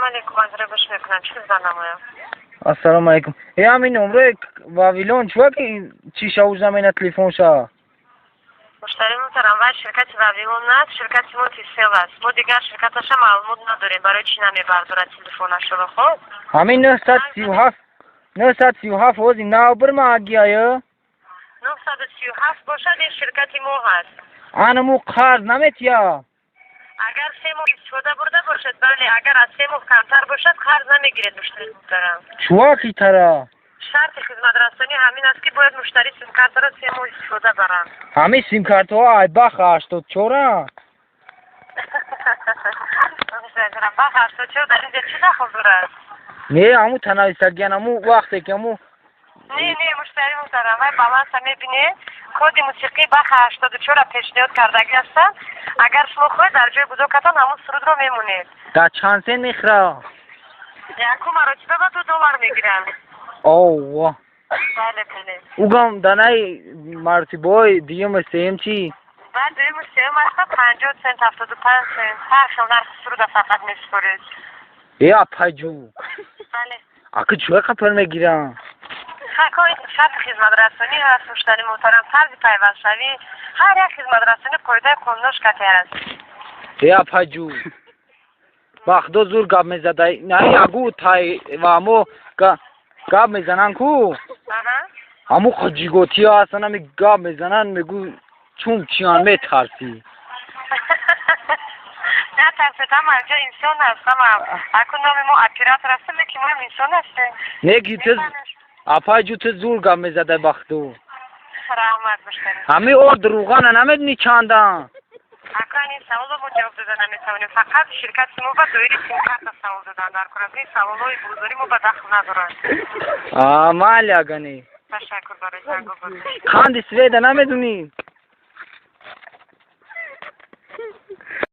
Ассалому алайкум, аз гӯш мекунам. Чӣ хизмат намоям? Ассалому алайкум. Э, ҳамин номрои Вавилон чува ки чиша уж намена телефонша? Муштари муҳтарам, вай ширкати Вавилон аст, ширкати мо Тисел аст. Мо дигар ширкаташа маълумот надорем, барои чӣ намебардорад телефонашро, хоб? Ҳамин 937, 937 ҳози нав бирма агиая. 937 бошад, ин ширкати мо ҳаст. Анаму қарз наметия? Агар 3 моҳ истифода бурда бошад, бале. Агар аз 3 моҳ камтар бошад, қарз намегиред, муштари муҳтарам. Чува хитара? Шарти хизматрасонӣ ҳамин аст, ки бояд муштарӣ симкартаро 3 моҳ истифода баранд. Ҳамин симкартҳо ай баха 84-а? Баха 84 дар инҷа чӣ дахл дорад? Не, ҳаму танависагиян, ҳаму вақте ки ҳаму. Не, не, муштари муҳтарам, вай баланса мебинед, коди мусиқии баха 84-ра пешниҳод кардагӣ ҳастанд. Агар шумо хоҳед, дар ҷои гудокатон ҳамун сурудро мемонед. Дар чанд сен мехӯра? Якум маротиба ба 2 доллар мегиранд. Овва! Бале, бале. Угам данаи маротибаҳои дуюму сеюм чӣ? Баъд дуюму сеюм аста 50 сент, 75 сент, ҳар хел нархи суруда фақат месупоред. Э, апайҷу! Бале. Ака, чӯя қапар мегирам? Шарти хизматрасонӣ ҳаст, муштари муҳтарам, тарзи пайвастшавӣ, ҳар як хизматрасонӣ қоидаи қонунош кате аст. Э, апайҷу, ба худо зур гап мезадай. На ягу тай ва мо гап мезананд ку, ҳаму ҷиготиё ҳастанд, ҳами гап мезананд, мегӯ чун чиян, метарсӣ. Натарсед, ҳама инҷо инсон аст, ҳама. Аку номи мо оператор ҳастем, лекин моам инсон ҳастем. Не ки ту, апайҷу, ту зур гап мезадай, ба худо. Раҳмат, муштари. Ҳами орд рӯғана намедонӣ чандан? Ака, ин саволро мо ҷавоб дода наметавонем. Фақат ширкати мо ба доири симкарта савол додан дар кор аст. Ин саволҳои бозорӣ мо ба дахл надоранд. Майли, агани. Ташаккур барои зангобозӣ. Қанди сведа намедонӣ?